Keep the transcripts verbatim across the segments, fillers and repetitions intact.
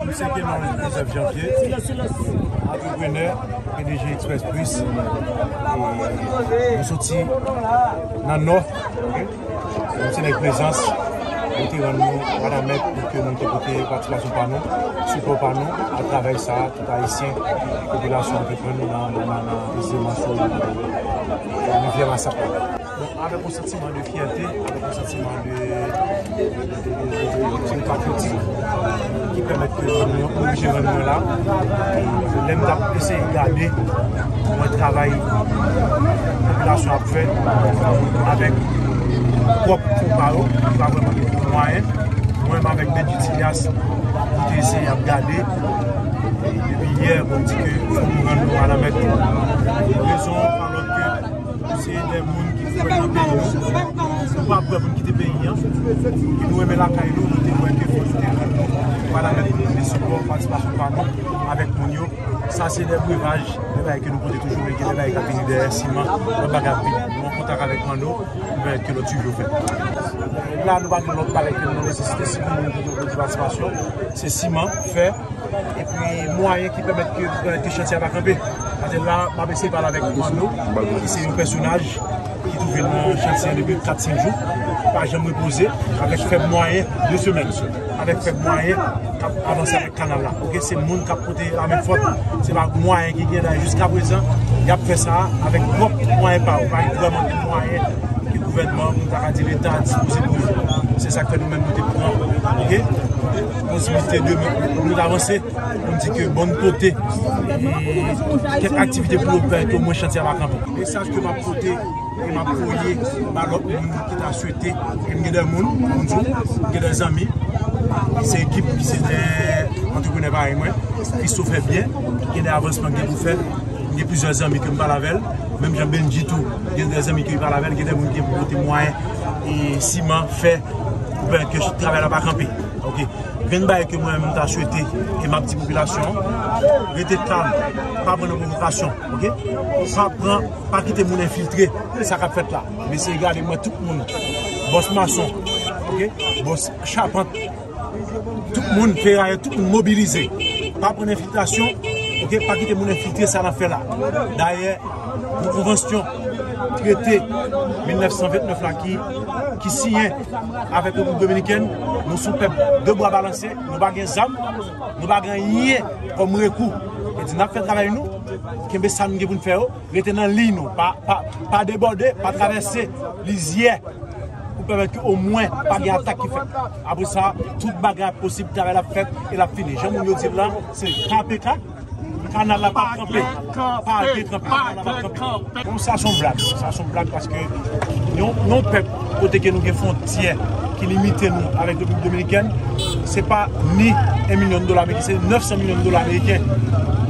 Mwen se Kenon Joseph Jean-Pierre, antreprenè, P D G Express Plus. E nou soti nan Nò, ok? Nou se nèg Plezans, nou te rann nou Wanament pou ke nou te pote patisipasyon pa nou, sipò pa nou, atravè sa, tout Ayisyen, popilasyon an te pran nou nan, nan, nan, nan plis de mòso rivyè Masak la. Bon, avèk yon santiman de fyète, avèk yon santiman de, de, de, de, de, de, de patyotik ki pèmèt ke nou, nou oblije rann mwen la. Lè m t ap eseye gade, mwen travay popilasyon ap fè avèk pwòp fon pa yo, ki pa vrèman gen gwo mwayen. Mwen menm avèk Benji Tilyas, nou te eseye ap gade. Depi yè, bon, m di ke fòk nou rann nou Wanament. Rezon pa lòt ke se de moun ki kwè nan peyi nou. Nou pa prè pou n kite peyi an. Ki nou renmen lakay nou, nou te kwè ke fòk nou te rann nou Wanament pou nou te sipò patisipasyon pa nou avèk moun yo. Sa se de brevaj, de bagay ke nou pote toujou, men gen de bagay k ap vini dèyè, siman, lòt bagay ap vini. Nou an kontak avèk Mando, nou pèmèt ke lòt swivi yo fèt. La, nou pa gen lòt bagay ke nou nan nesesite, si pou moun ki gen pwodui patisipasyon, se siman, fè, epi mwayen ki pèmèt ke, pèmèt ke chantye a pa kanpe. Paske la, m ap eseye pale avèk Mando, ki se yon pèsonaj ki twouve l nan chantye an depi kat senk jou, pa janm repoze, avèk fèb mwayen, de semèn, avèk fèb mwayen, k ap avanse avèk kanal la. Ok, se moun k ap pote lamen fòt, se pa mwayen ki gen la jiska prezan, y ap fè sa avèk pwòp mwayen pa yo, pa gen vrèman de mwayen ke gouvènman, nou ta ka di Leta, dispoze pou yo. Se sa k fè nou menm nou te pran, ok, posiblite de nou, nou avanse. Pou n di ke bon kote, e, kèk aktivite pou yo fè ke omwen chantye a pa kanpe. Mesaj ke m ap pote e m ap voye ba lòt moun ki ta swete, e m gen de moun, moun sou, m gen de zanmi, ki se ekip, ki se de antreprenè parèy mwen, Christo fè byen, gen de avansman ki gen pou fèt, m gen plizyè zanmi ke m pale avè l, menm jan Benji tou, gen de zanmi ke l pale avè l, gen de moun ki gen pou pote mwayen e siman, fè, pou pèmèt ke travay la pa kanpe. Ok. Grenn bagay ke mwen menm m ta swete, e m ap di popilasyon an, rete kalm, pa pran nan pwovokasyon, ok? Pa pran, pa kite moun enfiltre sa k ap fèt la. M eseye gade mwen tout moun, bòs mason, ok? Bòs chapant, tout moun ferayè, tout moun mobilize. Pa pran nan enfiltrasyon, ok? Pa kite moun enfiltre sa n ap fè la. Dayè, yon konvansyon, trete mil nèf san vennèf la ki, ki siyen avèk Repiblik Dominikèn, nou se yon pèp de bra balanse, nou pa gen zam, nou pa gen anyen kòm rekou. E di n ap fè travay nou, kenbe sa nou gen pou n fè yo, rete nan liy nou, pa, pa, pa debòde, pa travèse lizyè pou pèmèt ke omwen pa gen atak ki fèt. Apre sa, tout bagay ap posib, travay la ap fèt e l ap fini. Jan moun yo di l la, se K P K. Kanal la p ap kanpe. Pa gen kanpe. Kanal la p ap kanpe. Bon, sa se yon blag. Sa se yon blag paske yon, yon pèp kote ke nou gen fwontyè ki limite nou avèk Repiblik Dominikèn, se pa ni en milyon dola ameriken, se nèf san milyon dola ameriken.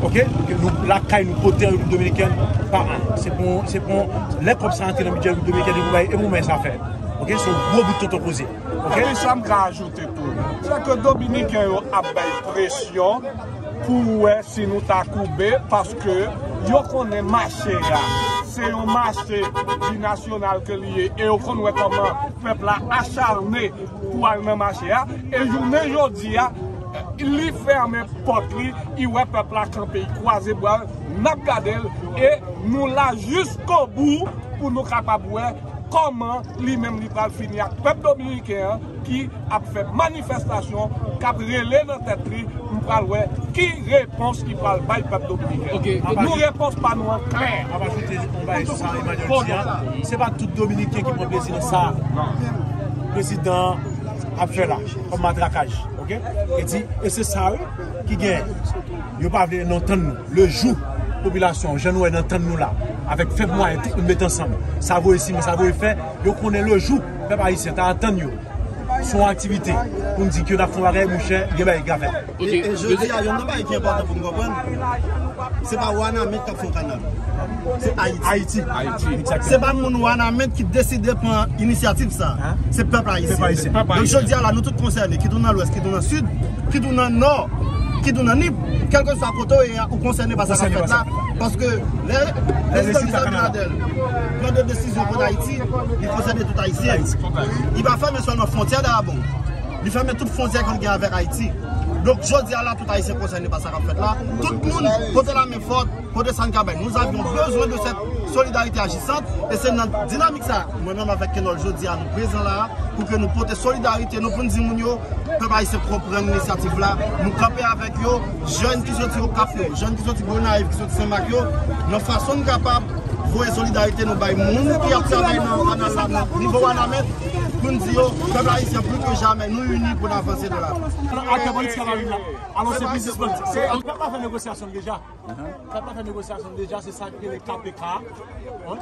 Ok? Ke nou lakay nou pote an Repiblik Dominikèn pa an. Se pou, se pou lè kòb sa antre nan bidjè Repiblik Dominikèn, e pou bay, e pou bay sa fè. Ok? Se yon gwo bout tonton koze. Ok? Epi sa m ka ajoute tou, se ke Dominiken yo ap bay presyon pou wè si nou ta koube, paske yo konnen mache a, se yon mache binasyonal ke li ye, e yo konn wè kòman pèp la acharne pou al nan mache a, e jounen jodi a, li fèmen pòt li, li wè pèp la kanpe, li kwaze bra l, n ap gade l, e nou la jiskobou pou nou kapab wè kòman li menm li pral fini ak pèp dominiken an ki ap fè manifestasyon, k ap rele nan tèt li, m pral wè ki repons li pral bay pèp dominiken. Ok. Nou, repons pa nou an klè. M ap ajoute yon bagay sou sa, Emmanuel di a. Se pa tout Dominiken ki pran plezi nan sa prezidan an ap fè la, kòm matrakaj. Ok? E di, e se sa, wi, ki genyen. Yo pa vle nou tann nou. Le jou popilasyon, jan nou wè nan tann nou la, avèk fèb mwayen, tout moun met ansanm, sa voye simen, sa voye fè, yo konnen le jou pèp ayisyen ta atann yo sou yon aktivite pou n di ke n ap fè yon bagay, monchè, gen bagay ki ka fèt. E, e jodi a, youn nan bagay ki enpòtan pou n konprann, se pa Wanament k ap fè yon kanal. Se Ayiti. Ayiti. Ayiti. Se pa moun Wanament ki deside pran inisyativ sa. Se pèp ayisyen. Pèp ayisyen. Donk, jodi a la, nou tout konsène, kit ou nan Lwès, kit ou nan Sid, kit ou nan Nò, kit ou nan Nip, kèlkeswa kote w ye a, ou konsène pa sa k ap fèt la. Paske lè prezidan Luis Abinader pran de desizyon kont Ayiti, li konsène tout Ayisyen. Li pa fèmen sèlman fwontyè Dayabong. Li fèmen tout fwontyè ke l gen avèk Ayiti. Donk, jodi a la, tout Ayisyen konsène pa sa k ap fèt la. Tout moun pote lamen fò, pote sa n ka bay. Nous avions besoin de cette solidarité agissante. E se nan dinamik sa, mwen menm avèk Kenòl, jodi a, nou prezan la pou ke nou pote solidarite nou, pou n di moun yo, pèp ayisyen konprann inisyativ la. Nou kanpe avèk yo, jèn ki soti Okap yo, jèn ki soti Gonayiv, ki soti Senmak yo, nan fason n kapab voye solidarite nou bay moun ki ap travay nan, nan, nan, nan nivo Wanament, pou n di yo, pèp ayisyen, plis ke jamè, nou ini pou n avanse de la. Aktè politik sa pa vin la. Alò, se biznisman. Se, pèp la fè negosyasyon deja. Pèp la fè negosyasyon deja, se sa ki rele K P K.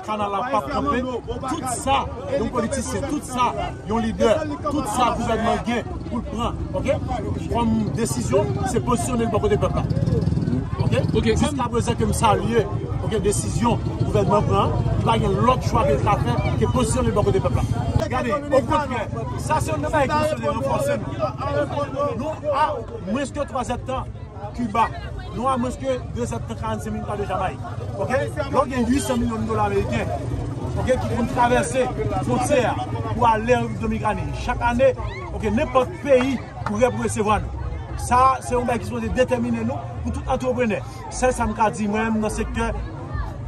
Kanal la p ap kanpe. Tout sa, yon politisyen, tout sa, yon lidè, tout sa gouvènman gen pou l pran, oke? Kòm desizyon, se pozisyone l bò kote pèp la. Oke? Oke, kòm jiska prezan ke m salye, oke, desizyon gouvènman pran, li pa gen lòt chwa ke l ka fè ke pozisyone l bò kote pèp la. Gade, okontrè, sa se yon nan bagay ki sou ranfòse nou. Nou a mwens ke twa zèdtan Kiba. Nou a mwens ke de zèdtan karannsenk minit de Jamayik. Oke? Lè w gen uit san milyon dola ameriken, oke, ki konn travèse fwontyè a pou ale an Repiblik Dominikani. Chak ane, oke, nenpòt peyi prè pou resevwa nou. Sa, se yon bagay ki sipoze detèmine nou pou tout antreprenè. Sèl sa m ka di, mwen menm nan sektè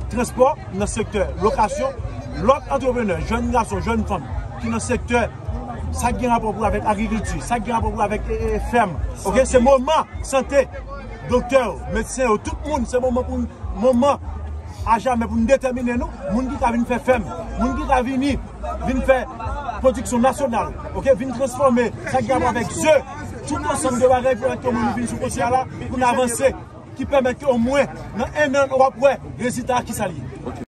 transpò, nan sektè lokasyon, lòt antreprenè, jèn gason, jèn fanm, ki nan sektè, sa ki gen rapò pou avèk agrikilti, sa ki gen rapò pou avèk, e, e, fèm. Oke, se moman sante, doktè yo, medsen yo, tout moun, se moman pou, moman a jamè pou n detèmine nou, moun ki ka vin fè fèm, moun ki ka vini, vin fè pwodiksyon nasyonal, oke, vin transfòme sa ki gen rapò avèk ze, tout ansanm de bagay pou pèmèt ke moun vin sou kote a la, pou n avanse, ki pèmèt ke omwen nan en an, w ap wè rezilta a ki sa l ye.